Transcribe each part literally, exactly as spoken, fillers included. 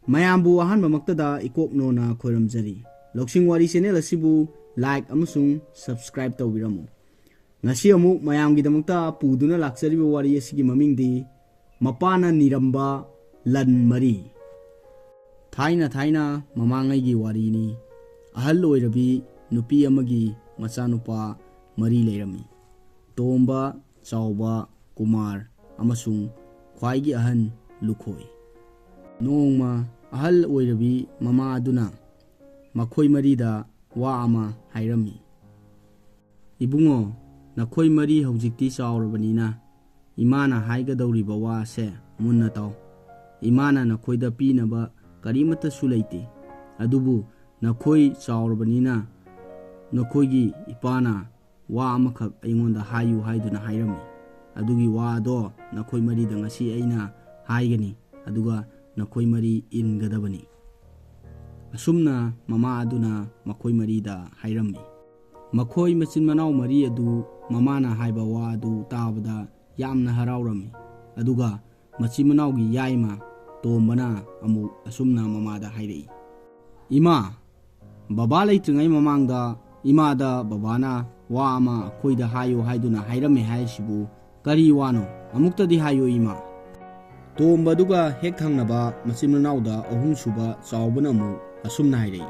ꯃꯌꯥꯝꯕꯨ ꯑꯍꯥꯟꯕꯃꯛꯇꯗ ꯏꯀꯣꯛꯅꯣꯅ ꯈꯣꯏꯔꯝꯖꯔꯤ꯫ ꯂꯧꯁꯤꯡ ꯋꯥꯔꯤ ꯆꯦꯅꯦꯜ ꯑꯁꯤꯕꯨ ꯂꯥꯏꯛ ꯑꯃꯁꯨꯡ ꯁꯕꯁꯀ꯭ꯔꯥꯏꯕ ꯇꯧꯕꯤꯔꯝꯃꯨ꯫ ꯉꯁꯤ ꯑꯃꯨꯛ ꯃꯌꯥꯝꯒꯤꯗꯃꯛꯇ ꯄꯨꯗꯨꯅ ꯂꯥꯛꯆꯔꯤꯕ ꯋꯥꯔꯤ ꯑꯁꯤꯒꯤ ꯃꯃꯤꯡꯗꯤ ꯃꯄꯥꯅ ꯅꯤꯔꯝꯕ ꯂꯟ ꯃꯔꯤ꯫ ꯊꯥꯏꯅ ꯊꯥꯏꯅ ꯃꯃꯥꯡꯉꯩꯒꯤ ꯋꯥꯔꯤꯅꯤ꯫ ꯑꯍꯜ ꯑꯣꯏꯔꯕꯤ ꯅꯨꯄꯤ ꯑꯃꯒꯤ ꯃꯆꯥꯅꯨꯄꯥ ꯃꯔꯤ ꯂꯩꯔꯝꯃꯤ꯫ ꯇꯣꯝꯕ, ꯆꯥꯎꯕ, ꯀꯨꯃꯥꯔ ꯑꯃꯁꯨꯡ ꯈ꯭ꯋꯥꯏꯒꯤ ꯑꯍꯟ ꯂꯨꯈꯣꯏ꯫ ꯅꯣꯡꯃ ꯑꯍꯜ ꯑꯣꯏꯔꯕꯤ ꯃꯃꯥ ꯑꯗꯨꯅ ꯃꯈꯣꯏ ꯃꯔꯤꯗ ꯋꯥ ꯑꯃ ꯍꯥꯏꯔꯝꯃꯤ꯫ "ꯏꯕꯨꯡꯉꯣ, ꯅꯈꯣꯏ ꯃꯔꯤ ꯍꯧꯖꯤꯛꯇꯤ ꯆꯥꯎꯔꯕꯅꯤꯅ ꯏꯃꯥꯅ ꯍꯥꯏꯒꯗꯧꯔꯤꯕ ꯋꯥ ꯑꯁꯦ ꯃꯨꯟꯅ ꯇꯥꯎ꯫ ꯏꯃꯥꯅ ꯅꯈꯣꯏꯗ ꯄꯤꯅꯕ ꯀꯔꯤꯃꯠꯇꯁꯨ ꯂꯩꯇꯦ꯫ ꯑꯗꯨꯕꯨ ꯅꯈꯣꯏ ꯆꯥꯎꯔꯕꯅꯤꯅ ꯅꯈꯣꯏꯒꯤ ꯏꯄꯥꯅ ꯋꯥ ꯑꯃꯈꯛ ꯑꯩꯉꯣꯟꯗ ꯍꯥꯏꯌꯨ ꯍꯥꯏꯗꯨꯅ ꯍꯥꯏꯔꯝꯃꯤ꯫ ꯑꯗꯨꯒꯤ ꯋꯥ ꯑꯗꯣ ꯅꯈꯣꯏ ꯃꯔꯤꯗ ꯉꯁꯤ ꯑꯩꯅ ꯍꯥꯏꯒꯅꯤ, ꯑꯗꯨꯒ ꯅꯈꯣꯏ ꯃꯔꯤ ꯏꯟꯒꯗꯕꯅꯤ"꯫ ꯑꯁꯨꯝꯅ ꯃꯃꯥ ꯑꯗꯨꯅ ꯃꯈꯣꯏ ꯃꯔꯤꯗ ꯍꯥꯏꯔꯝꯃꯤ꯫ ꯃꯈꯣꯏ ꯃꯆꯤꯟ ꯃꯅꯥꯎ ꯃꯔꯤ ꯑꯗꯨ ꯃꯃꯥꯅ ꯍꯥꯏꯕ ꯋꯥ ꯑꯗꯨ ꯇꯥꯕꯗ ꯌꯥꯝꯅ ꯍꯔꯥꯎꯔꯝꯃꯤ꯫ ꯑꯗꯨꯒ ꯃꯆꯤꯟ ꯃꯅꯥꯎꯒꯤ ꯌꯥꯏꯃ ꯇꯣꯝꯕꯅ ꯑꯃꯨꯛ ꯑꯁꯨꯝꯅ ꯃꯃꯥꯗ ꯍꯥꯏꯔꯛꯏ, "ꯏꯃꯥ, ꯕꯕꯥ ꯂꯩꯇ꯭ꯔꯤꯉꯩ ꯃꯃꯥꯡꯗ ꯏꯃꯥꯗ ꯕꯕꯥꯅ ꯋꯥ ꯑꯃ ꯑꯩꯈꯣꯏꯗ ꯍꯥꯏꯌꯨ ꯍꯥꯏꯗꯨꯅ ꯍꯥꯏꯔꯝꯃꯦ ꯍꯥꯏꯔꯤꯁꯤꯕꯨ ꯀꯔꯤ ꯋꯥꯅꯣ? ꯑꯃꯨꯛꯇꯗꯤ ꯍꯥꯏꯌꯨ ꯏꯃꯥ"꯫ ꯇꯣꯝꯕꯗꯨꯒ ꯍꯦꯛ ꯊꯪꯅꯕ ꯃꯆꯤꯟ ꯃꯅꯥꯎꯗ ꯑꯍꯨꯝꯁꯨꯕ ꯆꯥꯎꯕꯅ ꯑꯃꯨꯛ ꯑꯁꯨꯝꯅ ꯍꯥꯏꯔꯛꯏ,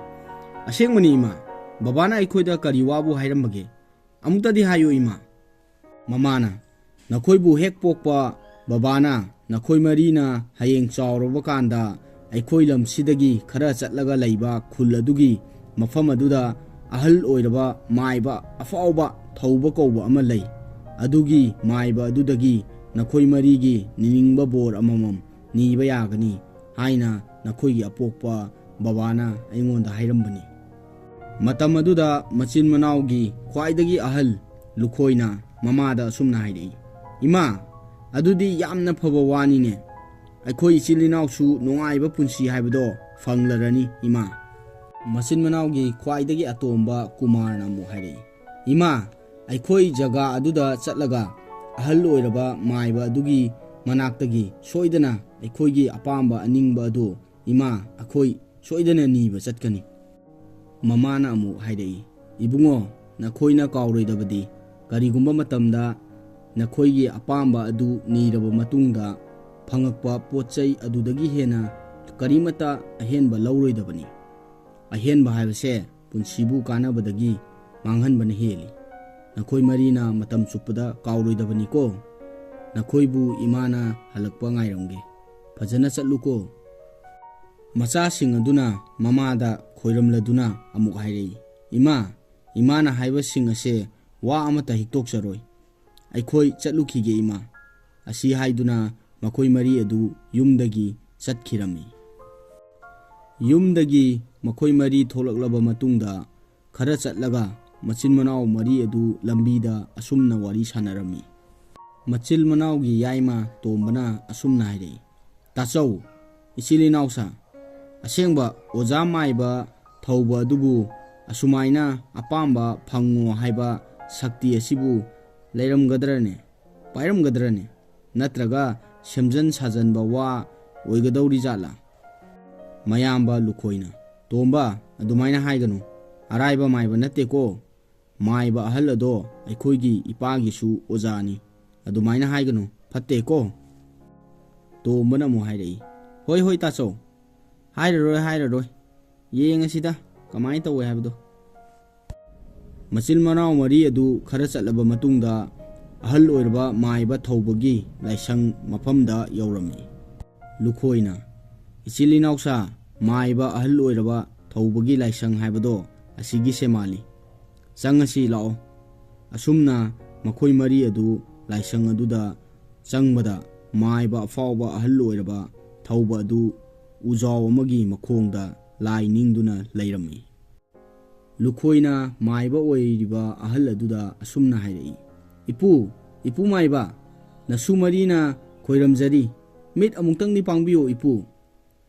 "ꯑꯁꯦꯡꯕꯅꯤ ꯏꯃꯥ, ꯕꯕꯥꯅ ꯑꯩꯈꯣꯏꯗ ꯀꯔꯤ ꯋꯥꯕꯨ ꯍꯥꯏꯔꯝꯕꯒꯦ? ꯑꯃꯨꯛꯇꯗꯤ ꯍꯥꯏꯌꯨ ꯏꯃꯥ"꯫ ꯃꯃꯥꯅ, "ꯅꯈꯣꯏꯕꯨ ꯍꯦꯛ ꯄꯣꯛꯄ ꯕꯕꯥꯅ ꯅꯈꯣꯏ ꯃꯔꯤꯅ ꯍꯌꯦꯡ ꯆꯥꯎꯔꯕ ꯀꯥꯟꯗ ꯑꯩꯈꯣꯏ ꯂꯝꯁꯤꯗꯒꯤ ꯈꯔ ꯆꯠꯂꯒ ꯂꯩꯕ ꯈꯨꯜ ꯑꯗꯨꯒꯤ ꯃꯐꯝ ꯑꯗꯨꯗ ꯑꯍꯜ ꯑꯣꯏꯔꯕ ꯃꯥꯏꯕ ꯑꯐꯥꯎꯕ ꯊꯧꯕ ꯀꯧꯕ ꯑꯃ ꯂꯩ꯫ ꯑꯗꯨꯒꯤ ꯃꯥꯏꯕ ꯑꯗꯨꯗꯒꯤ ꯅꯈꯣꯏ ꯃꯔꯤꯒꯤ ꯅꯤꯅꯤꯡꯕ ꯕꯣꯔ ꯑꯃꯃꯝ ꯅꯤꯕ ꯌꯥꯒꯅꯤ ꯍꯥꯏꯅ ꯅꯈꯣꯏꯒꯤ ꯑꯄꯣꯛꯄ ꯕꯕꯥꯅ ꯑꯩꯉꯣꯟꯗ ꯍꯥꯏꯔꯝꯕꯅꯤ"꯫ ꯃꯇꯝ ꯑꯗꯨꯗ ꯃꯆꯤꯟ ꯃꯅꯥꯎꯒꯤ ꯈ꯭ꯋꯥꯏꯗꯒꯤ ꯑꯍꯜ ꯂꯨꯈꯣꯏꯅ ꯃꯃꯥꯗ ꯑꯁꯨꯝꯅ ꯍꯥꯏꯔꯛꯏ, "ꯏꯃꯥ, ꯑꯗꯨꯗꯤ ꯌꯥꯝꯅ ꯐꯕ ꯋꯥꯅꯤꯅꯦ꯫ ꯑꯩꯈꯣꯏ ꯏꯆꯤꯜ ꯏꯅꯥꯎꯁꯨ ꯅꯨꯡꯉꯥꯏꯕ ꯄꯨꯟꯁꯤ ꯍꯥꯏꯕꯗꯣ ꯐꯪꯂꯔꯅꯤ ꯏꯃꯥ"꯫ ꯃꯆꯤꯟ ꯃꯅꯥꯎꯒꯤ ꯈ꯭ꯋꯥꯏꯗꯒꯤ ꯑꯇꯣꯝꯕ ꯀꯨꯃꯥꯔꯅ ꯑꯃꯨꯛ ꯍꯥꯏꯔꯛꯏ, "ꯏꯃꯥ, ꯑꯩꯈꯣꯏ ꯖꯒꯥ ꯑꯗꯨꯗ ꯆꯠꯂꯒ ꯑꯍꯜ ꯑꯣꯏꯔꯕ ꯃꯥꯏꯕ ꯑꯗꯨꯒꯤ ꯃꯅꯥꯛꯇꯒꯤ ꯁꯣꯏꯗꯅ ꯑꯩꯈꯣꯏꯒꯤ ꯑꯄꯥꯝꯕ ꯑꯅꯤꯡꯕ ꯑꯗꯨ "ꯏꯃꯥ, ꯑꯩꯈꯣꯏ ꯁꯣꯏꯗꯅ ꯅꯤꯕ ꯆꯠꯀꯅꯤ꯫" ꯃꯃꯥꯅ ꯑꯃꯨꯛ ꯍꯥꯏꯔꯛꯏ, "ꯏꯕꯨꯡꯉꯣ, ꯅꯈꯣꯏꯅ ꯀꯥꯎꯔꯣꯏꯗꯕꯗꯤ, ꯀꯔꯤꯒꯨꯝꯕ ꯃꯇꯝꯗ ꯅꯈꯣꯏꯒꯤ ꯑꯄꯥꯝꯕ ꯑꯗꯨ ꯅꯤꯔꯕ ꯃꯇꯨꯡꯗ ꯐꯪꯉꯛꯄ ꯄꯣꯠ ꯆꯩ ꯑꯗꯨꯗꯒꯤ ꯍꯦꯟꯅ ꯀꯔꯤꯃꯠꯇ ꯑꯍꯦꯟꯕ ꯂꯧꯔꯣꯏꯗꯕꯅꯤ꯫ ꯑꯍꯦꯟꯕ ꯍꯥꯏꯕꯁꯦ ꯄꯨꯟꯁꯤꯕꯨ ꯀꯥꯟꯅꯕꯗꯒꯤ ꯃꯥꯡꯍꯟꯕꯅ ꯍꯦꯜꯂꯤ꯫ ꯅꯈꯣꯏ ꯃꯔꯤꯅ ꯃꯇꯝ ꯆꯨꯞꯄꯗ ꯀꯥꯎꯔꯣꯏꯗꯕꯅꯤꯀꯣ꯫ ꯅꯈꯣꯏꯕꯨ ꯏꯃꯥꯅ ꯍꯜꯂꯛꯄ ꯉꯥꯏꯔꯝꯒꯦ꯫ ꯐꯖꯅ ꯆꯠꯂꯨꯀꯣ꯫" ꯃꯆꯥꯁꯤꯡ ꯑꯗꯨꯅ ꯃꯃꯥꯗ ꯈꯣꯏꯔꯝꯂꯗꯨꯅ ꯑꯃꯨꯛ ꯍꯥꯏꯔꯛꯏ, "ꯏꯃꯥ, ꯏꯃꯥꯅ ꯍꯥꯏꯕꯁꯤꯡ ꯑꯁꯦ ꯋꯥ ꯑꯃꯠꯇ ꯍꯤꯛꯇꯣꯛꯆꯔꯣꯏ꯫ ꯑꯩꯈꯣꯏ ꯆꯠꯂꯨꯈꯤꯒꯦ, ꯏꯃꯥ꯫" ꯑꯁꯤ ꯍꯥꯏꯗꯨꯅ ꯃꯈꯣꯏ ꯃꯔꯤ ꯑꯗꯨ ꯌꯨꯝꯗꯒꯤ ꯆꯠꯈꯤꯔꯝꯃꯤ꯫ ꯌꯨꯝꯗꯒꯤ ꯃꯈꯣꯏ ꯃꯔꯤ ꯊꯣꯛꯂꯛꯂꯕ ꯃꯇꯨꯡꯗ, ꯈꯔ ꯆꯠꯂꯒ ꯃꯆꯤꯟ ꯃꯅꯥꯎ ꯃꯔꯤ ꯑꯗꯨ ꯂꯝꯕꯤꯗ ꯑꯁꯨꯝꯅ ꯋꯥꯔꯤ ꯁꯥꯟꯅꯔꯝꯃꯤ꯫ ꯃꯆꯤꯜ ꯃꯅꯥꯎꯒꯤ ꯌꯥꯏꯃ ꯇꯣꯝꯕꯅ ꯑꯁꯨꯝꯅ ꯍꯥꯏꯔꯛꯏ, "ꯇꯥꯆꯧ, ꯏꯆꯤꯜ ꯏꯅꯥꯎꯁꯥ, ꯑꯁꯦꯡꯕ ꯑꯣꯖꯥ ꯃꯥꯏꯕ ꯊꯧꯕ ꯑꯗꯨꯕꯨ ꯑꯁꯨꯃꯥꯏꯅ ꯑꯄꯥꯝꯕ ꯐꯪꯉꯣ ꯍꯥꯏꯕ ꯁꯛꯇꯤ ꯑꯁꯤꯕꯨ ꯂꯩꯔꯝꯒꯗ꯭ꯔꯅꯦ? ꯄꯥꯏꯔꯝꯒꯗ꯭ꯔꯅꯦ? ꯅꯠꯇ꯭ꯔꯒ ꯁꯦꯝꯖꯟ ꯁꯥꯖꯟꯕ ꯋꯥ ꯑꯣꯏꯒꯗꯧꯔꯤꯖꯥꯠꯂꯥ?" ꯃꯌꯥꯝꯕ ꯂꯨꯈꯣꯏꯅ, "ꯇꯣꯝꯕ, ꯑꯗꯨꯃꯥꯏꯅ ꯍꯥꯏꯒꯅꯨ꯫ ꯑꯔꯥꯏꯕ ꯃꯥꯏꯕ ꯅꯠꯇꯦꯀꯣ꯫ ꯃꯥꯏꯕ ꯑꯍꯜ ꯑꯗꯣ ꯑꯩꯈꯣꯏꯒꯤ ꯏꯄꯥꯒꯤꯁꯨ ꯑꯣꯖꯥꯅꯤ꯫ ꯑꯗꯨꯃꯥꯏꯅ ꯍꯥꯏꯒꯅꯨ, ꯐꯠꯇꯦꯀꯣ?" ꯇꯣꯝꯕꯅ ꯑꯃꯨꯛ ꯍꯥꯏꯔꯛꯏ, "ꯍꯣꯏ, ꯍꯣꯏ, ꯇꯥꯆꯧ, ꯍꯥꯏꯔꯔꯣꯏ, ꯍꯥꯏꯔꯔꯣꯏ꯫ ꯌꯦꯡꯉꯁꯤꯗ ꯀꯃꯥꯏꯅ ꯇꯧꯋꯦ ꯍꯥꯏꯕꯗꯣ꯫" ꯃꯆꯤꯟ ꯃꯅꯥꯎ ꯃꯔꯤ ꯑꯗꯨ ꯈꯔ ꯆꯠꯂꯕ ꯃꯇꯨꯡꯗ, ꯑꯍꯜ ꯑꯣꯏꯔꯕ ꯃꯥꯏꯕ ꯊꯧꯕꯒꯤ ꯂꯥꯏꯁꯪ ꯃꯐꯝꯗ ꯌꯧꯔꯝꯃꯤ꯫ ꯂꯨꯈꯣꯏꯅ, "ꯏꯆꯤꯜ ꯏꯅꯥꯎꯁꯥ, ꯃꯥꯏꯕ ꯑꯍꯜ ꯑꯣꯏꯔꯕ ꯊꯧꯕꯒꯤ ꯂꯥꯏꯁꯪ ꯍꯥꯏꯕꯗꯣ ꯑꯁꯤꯒꯤꯁꯦ ꯃꯥꯜꯂꯤ꯫ ꯆꯪꯉꯁꯤ ꯂꯥꯛꯑꯣ꯫" ꯑꯁꯨꯝꯅ ꯃꯈꯣꯏ ꯃꯔꯤ ꯑꯗꯨ ꯂꯥꯏꯁꯪ ꯑꯗꯨꯗ ꯆꯪꯕꯗ, ꯃꯥꯏꯕ ꯑꯐꯥꯎꯕ ꯑꯍꯜ ꯑꯣꯏꯔꯕ ꯊꯧꯕ ꯑꯗꯨ ꯎꯖꯥꯎ ꯑꯃꯒꯤ ꯃꯈꯣꯡꯗ ꯂꯥꯏ ꯅꯤꯡꯗꯨꯅ ꯂꯩꯔꯝꯃꯤ꯫ ꯂꯨꯈꯣꯏꯅ ꯃꯥꯏꯕ ꯑꯣꯏꯔꯤꯕ ꯑꯍꯜ ꯑꯗꯨꯗ ꯑꯁꯨꯝꯅ ꯍꯥꯏꯔꯛꯏ, "ꯏꯄꯨ, ꯏꯄꯨ ꯃꯥꯏꯕ, ꯅꯁꯨ ꯃꯔꯤꯅ ꯈꯣꯏꯔꯝꯖꯔꯤ꯫ ꯃꯤꯠ ꯑꯃꯨꯛꯇꯪꯗꯤ ꯄꯥꯡꯕꯤꯌꯣ, ꯏꯄꯨ꯫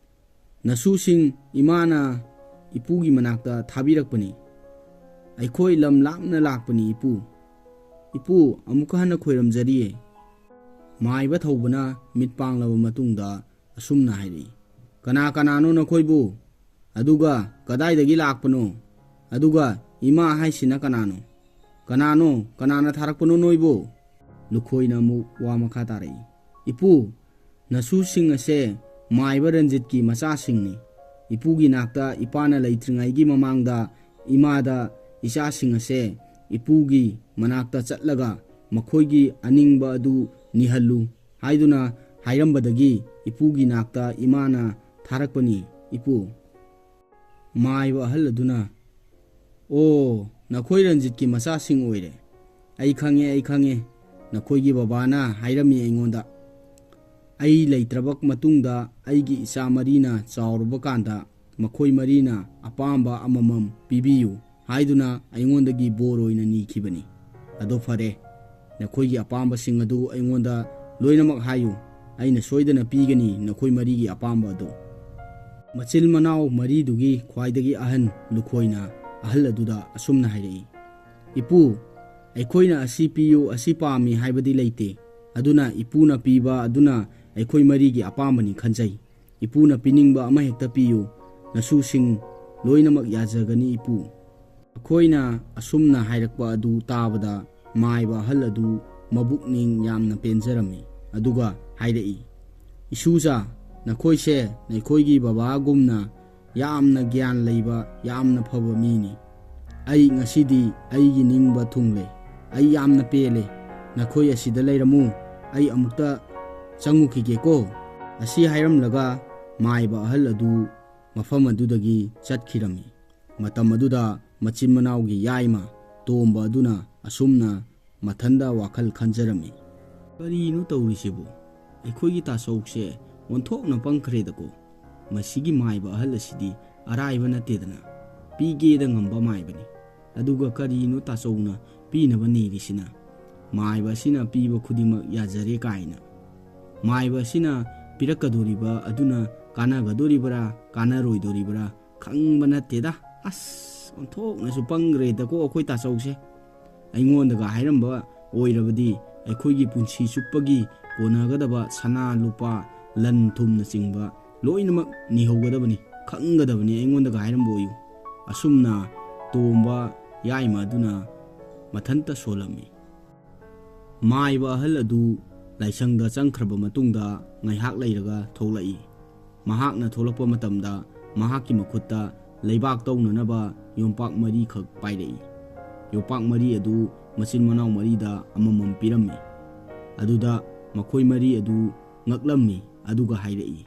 ꯅꯁꯨꯁꯤꯡ ꯏꯃꯥꯅ ꯏꯄꯨꯒꯤ ꯃꯅꯥꯛꯇ ꯊꯥꯕꯤꯔꯛꯄꯅꯤ꯫ ꯑꯩꯈꯣꯏ ꯂꯝ ꯂꯥꯞꯅ ꯂꯥꯛꯄꯅꯤ, ꯏꯄꯨ꯫ ꯏꯄꯨ, ꯑꯃꯨꯛꯀ ꯍꯟꯅ ꯈꯣꯏꯔꯝꯖꯔꯤꯌꯦ꯫" ꯃꯥꯏꯕ ꯊꯧꯕꯅ ꯃꯤꯠ ꯄꯥꯡꯂꯕ ꯃꯇꯨꯡꯗ ꯑꯁꯨꯝꯅ ꯍꯥꯏꯔꯛꯏ, "ꯀꯅꯥ ꯀꯅꯥꯅꯣ ꯅꯈꯣꯏꯕꯨ? ꯑꯗꯨꯒ ꯀꯗꯥꯏꯗꯒꯤ ꯂꯥꯛꯄꯅꯣ? ꯑꯗꯨꯒ ꯏꯃꯥ ꯍꯥꯏꯁꯤꯅ ꯀꯅꯥꯅꯣ? ꯀꯅꯥꯅꯣ? ꯀꯅꯥꯅ ꯊꯥꯔꯛꯄꯅꯣ ꯅꯣꯏꯕꯨ?" ꯂꯨꯈꯣꯏꯅ ꯑꯃꯨꯛ ꯋꯥ ꯃꯈꯥ ꯇꯥꯔꯛꯏ, "ꯏꯄꯨ, ꯅꯁꯨꯁꯤꯡ ꯑꯁꯦ ꯃꯥꯏꯕ ꯔꯟꯖꯤꯠꯀꯤ ꯃꯆꯥꯁꯤꯡꯅꯤ꯫ ꯏꯄꯨꯒꯤ ꯅꯥꯛꯇ ꯏꯄꯥꯅ ꯂꯩꯇ꯭ꯔꯤꯉꯩꯒꯤ ꯃꯃꯥꯡꯗ ꯏꯃꯥꯗ ꯏꯆꯥꯁꯤꯡ ꯑꯁꯦ ꯏꯄꯨꯒꯤ ꯃꯅꯥꯛꯇ ꯆꯠꯂꯒ ꯃꯈꯣꯏꯒꯤ ꯑꯅꯤꯡꯕ ꯑꯗꯨ ꯅꯤꯍꯜꯂꯨ ꯍꯥꯏꯗꯨꯅ ꯍꯥꯏꯔꯝꯕꯗꯒꯤ ꯏꯄꯨꯒꯤ ꯅꯥꯛꯇ ꯏꯃꯥꯅ ꯊꯥꯔꯛꯄꯅꯤ, ꯏꯄꯨ꯫" ꯃꯥꯏꯕ ꯑꯍꯜ ꯑꯗꯨꯅ, "ꯑꯣ, ꯅꯈꯣꯏ ꯔꯟꯖꯤꯠꯀꯤ ꯃꯆꯥꯁꯤꯡ ꯑꯣꯏꯔꯦ꯫ ꯑꯩ ꯈꯪꯉꯦ, ꯑꯩ ꯈꯪꯉꯦ꯫ ꯅꯈꯣꯏꯒꯤ ꯕꯕꯥꯅ ꯍꯥꯏꯔꯝꯃꯤ ꯑꯩꯉꯣꯟꯗ, ꯑꯩ ꯂꯩꯇ꯭ꯔꯕ ꯃꯇꯨꯡꯗ ꯑꯩꯒꯤ ꯏꯆꯥ ꯃꯔꯤꯅ ꯆꯥꯎꯔꯕ ꯀꯥꯟꯗ ꯃꯈꯣꯏ ꯃꯔꯤꯅ ꯑꯄꯥꯝꯕ ꯑꯃꯃꯝ ꯄꯤꯕꯤꯌꯨ ꯍꯥꯏꯗꯨꯅ ꯑꯩꯉꯣꯟꯗꯒꯤ ꯕꯣꯔ ꯑꯣꯏꯅ ꯅꯤꯈꯤꯕꯅꯤ꯫ ꯑꯗꯣ ꯐꯔꯦ, ꯅꯈꯣꯏꯒꯤ ꯑꯄꯥꯝꯕꯁꯤꯡ ꯑꯗꯨ ꯑꯩꯉꯣꯟꯗ ꯂꯣꯏꯅꯃꯛ ꯍꯥꯏꯌꯨ꯫ ꯑꯩꯅ ꯁꯣꯏꯗꯅ ꯄꯤꯒꯅꯤ ꯅꯈꯣꯏ ꯃꯔꯤꯒꯤ ꯑꯄꯥꯝꯕ ꯑꯗꯨ꯫" ꯃꯆꯤꯟ ꯃꯅꯥꯎ ꯃꯔꯤꯗꯨꯒꯤ ꯈ꯭ꯋꯥꯏꯗꯒꯤ ꯑꯍꯟ ꯂꯨꯈꯣꯏꯅ ꯑꯍꯜ ꯑꯗꯨꯗ ꯑꯁꯨꯝꯅ ꯍꯥꯏꯔꯛꯏ, "ꯏꯄꯨ, ꯑꯩꯈꯣꯏꯅ ꯑꯁꯤ ꯄꯤꯌꯨ, ꯑꯁꯤ ꯄꯥꯝꯃꯤ ꯍꯥꯏꯕꯗꯤ ꯂꯩꯇꯦ꯫ ꯑꯗꯨꯅ ꯏꯄꯨꯅ ꯄꯤꯕ ꯑꯗꯨꯅ ꯑꯩꯈꯣꯏ ꯃꯔꯤꯒꯤ ꯑꯄꯥꯝꯕꯅꯤ ꯈꯟꯖꯩ꯫ ꯏꯄꯨꯅ ꯄꯤꯅꯤꯡꯕ ꯑꯃꯍꯦꯛꯇ ꯄꯤꯌꯨ꯫ ꯅꯁꯨꯁꯤꯡ ꯂꯣꯏꯅꯃꯛ ꯌꯥꯖꯒꯅꯤ, ꯏꯄꯨ꯫" ꯑꯩꯈꯣꯏꯅ ꯑꯁꯨꯝꯅ ꯍꯥꯏꯔꯛꯄ ꯑꯗꯨ ꯇꯥꯕꯗ ꯃꯥꯏꯕ ꯑꯍꯜ ꯑꯗꯨ ꯃꯕꯨꯛꯅꯤꯡ ꯌꯥꯝꯅ ꯄꯦꯟꯖꯔꯝꯃꯤ꯫ ꯑꯗꯨꯒ ꯍꯥꯏꯔꯛꯏ, "ꯏꯁꯨꯖꯥ, ꯅꯈꯣꯏꯁꯦ ꯅꯈꯣꯏꯒꯤ ꯕꯕꯥꯒꯨꯝꯅ ꯌꯥꯝꯅ ꯒ꯭ꯌꯥꯟ ꯂꯩꯕ, ꯌꯥꯝꯅ ꯐꯕ ꯃꯤꯅꯤ꯫ ꯑꯩ ꯉꯁꯤꯗꯤ ꯑꯩꯒꯤ ꯅꯤꯡꯕ ꯊꯨꯡꯂꯦ꯫ ꯑꯩ ꯌꯥꯝꯅ ꯄꯦꯜꯂꯦ꯫ ꯅꯈꯣꯏ ꯑꯁꯤꯗ ꯂꯩꯔꯝꯃꯨ꯫ ꯑꯩ ꯑꯃꯨꯛꯇ ꯆꯪꯉꯨꯈꯤꯒꯦꯀꯣ꯫" ꯑꯁꯤ ꯍꯥꯏꯔꯝꯂꯒ ꯃꯥꯏꯕ ꯑꯍꯜ ꯑꯗꯨ ꯃꯐꯝ ꯑꯗꯨꯗꯒꯤ ꯆꯠꯈꯤꯔꯝꯃꯤ꯫ ꯃꯇꯝ ꯑꯗꯨꯗ ꯃꯆꯤꯟ ꯃꯅꯥꯎꯒꯤ ꯌꯥꯏꯃ ꯇꯣꯝꯕ ꯑꯗꯨꯅ ꯑꯁꯨꯝꯅ ꯃꯊꯟꯗ ꯋꯥꯈꯜ ꯈꯟꯖꯔꯝꯃꯤ, "ꯀꯔꯤꯅꯣ ꯇꯧꯔꯤꯁꯤꯕꯨ? ꯑꯩꯈꯣꯏꯒꯤ ꯇꯥꯆꯧꯁꯦ ꯑꯣꯟꯊꯣꯛꯅ ꯄꯪꯈ꯭ꯔꯦꯗꯀꯣ꯫ ꯃꯁꯤꯒꯤ ꯃꯥꯏꯕ ꯑꯍꯜ ꯑꯁꯤꯗꯤ ꯑꯔꯥꯏꯕ ꯅꯠꯇꯦꯗꯅ, ꯄꯤꯒꯦꯗ ꯉꯝꯕ ꯃꯥꯏꯕꯅꯤ꯫ ꯑꯗꯨꯒ ꯀꯔꯤꯅꯣ ꯇꯥꯆꯧꯅ ꯄꯤꯅꯕ ꯅꯤꯔꯤꯁꯤꯅ? ꯃꯥꯏꯕ ꯑꯁꯤꯅ ꯄꯤꯕ ꯈꯨꯗꯤꯡꯃꯛ ꯌꯥꯖꯔꯦ ꯀꯥꯏꯅ꯫ ꯃꯥꯏꯕ ꯑꯁꯤꯅ ꯄꯤꯔꯛꯀꯗꯣꯔꯤꯕ ꯑꯗꯨꯅ ꯀꯥꯟꯅꯒꯗꯣꯔꯤꯕ꯭ꯔꯥ, ꯀꯥꯟꯅꯔꯣꯏꯗꯣꯔꯤꯕ꯭ꯔꯥ ꯈꯪꯕ ꯅꯠꯇꯦꯗ꯫ ꯑꯁ, ꯑꯣꯟꯊꯣꯛꯅꯁꯨ ꯄꯪꯈ꯭ꯔꯦꯗꯀꯣ ꯑꯩꯈꯣꯏ ꯇꯥꯆꯧꯁꯦ꯫ ꯑꯩꯉꯣꯟꯗꯒ ꯍꯥꯏꯔꯝꯕ ꯑꯣꯏꯔꯕꯗꯤ ꯑꯩꯈꯣꯏꯒꯤ ꯄꯨꯟꯁꯤ ꯆꯨꯞꯄꯒꯤ ꯀꯣꯟꯅꯒꯗꯕ ꯁꯅꯥ ꯂꯨꯄꯥ, ꯂꯟ ꯊꯨꯝꯅꯆꯤꯡꯕ ꯂꯣꯏꯅꯃꯛ ꯅꯤꯍꯧꯒꯗꯕꯅꯤ, ꯈꯪꯒꯗꯕꯅꯤ ꯑꯩꯉꯣꯟꯗꯒ ꯍꯥꯏꯔꯝꯕ ꯑꯣꯏꯌꯨ꯫ ꯑꯁꯨꯝꯅ ꯇꯣꯝꯕ ꯌꯥꯏꯃ ꯑꯗꯨꯅ ꯃꯊꯟꯇ ꯁꯣꯜꯂꯝꯃꯤ꯫ ꯃꯥꯏꯕ ꯑꯍꯜ ꯑꯗꯨ ꯂꯥꯏꯁꯪꯗ ꯆꯪꯈ꯭ꯔꯕ ꯃꯇꯨꯡꯗ ꯉꯥꯏꯍꯥꯛ ꯂꯩꯔꯒ ꯊꯣꯛꯂꯛꯏ꯫ ꯃꯍꯥꯛꯅ ꯊꯣꯛꯂꯛꯄ ꯃꯇꯝꯗ ꯃꯍꯥꯛꯀꯤ ꯃꯈꯨꯠꯇ ꯂꯩꯕꯥꯛ ꯇꯧꯅꯅꯕ ꯌꯣꯝꯄꯥꯛ ꯃꯔꯤꯈꯛ ꯄꯥꯏꯔꯛꯏ꯫ ꯌꯣꯝꯄꯥꯛ ꯃꯔꯤ ꯑꯗꯨ ꯃꯆꯤꯟ ꯃꯅꯥꯎ ꯃꯔꯤꯗ ꯑꯃꯃꯝ ꯄꯤꯔꯝꯃꯤ꯫ ꯑꯗꯨꯗ ꯃꯈꯣꯏ ꯃꯔꯤ ꯑꯗꯨ ꯉꯛꯂꯝꯃꯤ, ꯑꯗꯨꯒ ꯍꯥꯏꯔꯛꯏ,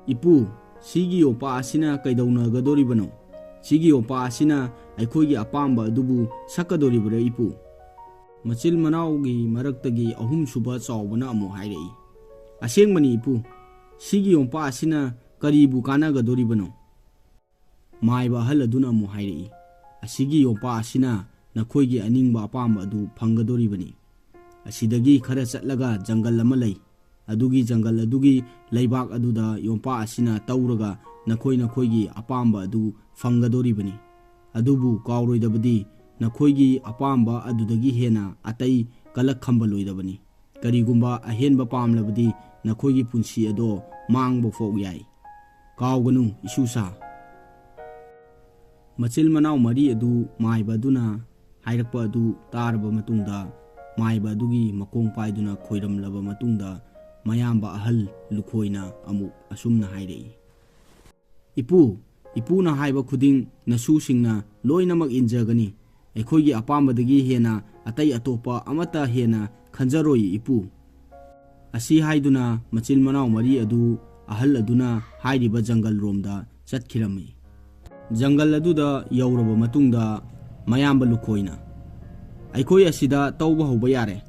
"ꯏꯄꯨ, ꯁꯤꯒꯤ ꯌꯣꯝꯄꯥꯛ ꯑꯁꯤꯅ ꯀꯩꯗꯧꯅꯒꯗꯣꯔꯤꯕꯅꯣ? ꯁꯤꯒꯤ ꯌꯣꯝꯄꯥꯛ ꯑꯁꯤꯅ ꯑꯩꯈꯣꯏꯒꯤ ꯑꯄꯥꯝꯕ ꯑꯗꯨꯕꯨ ꯁꯛꯀꯗꯣꯔꯤꯕꯔꯥ, ꯏꯄꯨ?" ꯃꯆꯤꯜ ꯃꯅꯥꯎꯒꯤ ꯃꯔꯛꯇꯒꯤ ꯑꯍꯨꯝꯁꯨꯕ ꯆꯥꯎꯕꯅ ꯑꯃꯨꯛ ꯍꯥꯏꯔꯛꯏ, "ꯑꯁꯦꯡꯕꯅꯤ, ꯏꯄꯨ, ꯁꯤꯒꯤ ꯌꯣꯝꯄꯥꯛ ꯑꯁꯤꯅ ꯀꯔꯤꯕꯨ ꯀꯥꯟꯅꯒꯗꯣꯔꯤꯕꯅꯣ?" ꯃꯥꯏꯕ ꯑꯍꯜ ꯑꯗꯨꯅ ꯑꯃꯨꯛ ꯍꯥꯏꯔꯛꯏ, "ꯑꯁꯤꯒꯤ ꯌꯣꯝꯄꯥꯛ ꯑꯁꯤꯅ ꯅꯈꯣꯏꯒꯤ ꯑꯅꯤꯡꯕ ꯑꯄꯥꯝꯕ ꯑꯗꯨ ꯐꯪꯒꯗꯣꯔꯤꯕꯅꯤ꯫ ꯑꯁꯤꯗꯒꯤ ꯈꯔ ꯆꯠꯂꯒ ꯖꯪꯒꯜ ꯑꯃ ꯂꯩ꯫ ꯑꯗꯨꯒꯤ ꯖꯪꯒꯜ ꯑꯗꯨꯒꯤ ꯂꯩꯕꯥꯛ ꯑꯗꯨꯗ ꯌꯣꯝꯄꯥꯛ ꯑꯁꯤꯅ ꯇꯧꯔꯒ ꯅꯈꯣꯏ ꯅꯈꯣꯏꯒꯤ ꯑꯄꯥꯝꯕ ꯑꯗꯨ ꯐꯪꯒꯗꯣꯔꯤꯕꯅꯤ꯫ ꯑꯗꯨꯕꯨ ꯀꯥꯎꯔꯣꯏꯗꯕꯗꯤ, ꯅꯈꯣꯏꯒꯤ ꯑꯄꯥꯝꯕ ꯑꯗꯨꯗꯒꯤ ꯍꯦꯟꯅ ꯑꯇꯩ ꯀꯂꯛ ꯈꯝꯕꯂꯣꯏꯗꯕꯅꯤ꯫ ꯀꯔꯤꯒꯨꯝꯕ ꯑꯍꯦꯟꯕ ꯄꯥꯝꯂꯕꯗꯤ, ꯅꯈꯣꯏꯒꯤ ꯄꯨꯟꯁꯤ ꯑꯗꯣ ꯃꯥꯡꯕ ꯐꯥꯎ ꯌꯥꯏ꯫ ꯀꯥꯎꯒꯅꯨ, ꯏꯁꯨꯁꯥ꯫" ꯃꯆꯤꯜ ꯃꯅꯥꯎ ꯃꯔꯤ ꯑꯗꯨ ꯃꯥꯏꯕ ꯑꯗꯨꯅ ꯍꯥꯏꯔꯛꯄ ꯑꯗꯨ ꯇꯥꯔꯕ ꯃꯇꯨꯡꯗ, ꯃꯥꯏꯕ ꯑꯗꯨꯒꯤ ꯃꯈꯣꯡ ꯄꯥꯏꯗꯨꯅ ꯈꯣꯏꯔꯝꯂꯕ ꯃꯇꯨꯡꯗ, ꯃꯌꯥꯝꯕ ꯑꯍꯜ ꯂꯨꯈꯣꯏꯅ ꯑꯃꯨꯛ ꯑꯁꯨꯝꯅ ꯍꯥꯏꯔꯛꯏ, "ꯏꯄꯨ, ꯏꯄꯨꯅ ꯍꯥꯏꯕ ꯈꯨꯗꯤꯡ ꯅꯁꯨꯁꯤꯡꯅ ꯂꯣꯏꯅꯃꯛ ꯏꯟꯖꯒꯅꯤ꯫ ꯑꯩꯈꯣꯏꯒꯤ ꯑꯄꯥꯝꯕꯗꯒꯤ ꯍꯦꯟꯅ ꯑꯇꯩ ꯑꯇꯣꯞꯄ ꯑꯃꯠꯇ ꯍꯦꯟꯅ ꯈꯟꯖꯔꯣꯏ, ꯏꯄꯨ꯫" ꯑꯁꯤ ꯍꯥꯏꯗꯨꯅ ꯃꯆꯤꯟ ꯃꯅꯥꯎ ꯃꯔꯤ ꯑꯗꯨ ꯑꯍꯜ ꯑꯗꯨꯅ ꯍꯥꯏꯔꯤꯕ ꯖꯪꯒꯜ ꯔꯣꯝꯗ ꯆꯠꯈꯤꯔꯝꯃꯤ꯫ ꯖꯪꯒꯜ ꯑꯗꯨꯗ ꯌꯧꯔꯕ ꯃꯇꯨꯡꯗ ꯃꯌꯥꯝꯕ ꯂꯨꯈꯣꯏꯅ, "ꯑꯩꯈꯣꯏ ꯑꯁꯤꯗ ꯇꯧꯕ ꯍꯧꯕ ꯌꯥꯔꯦ꯫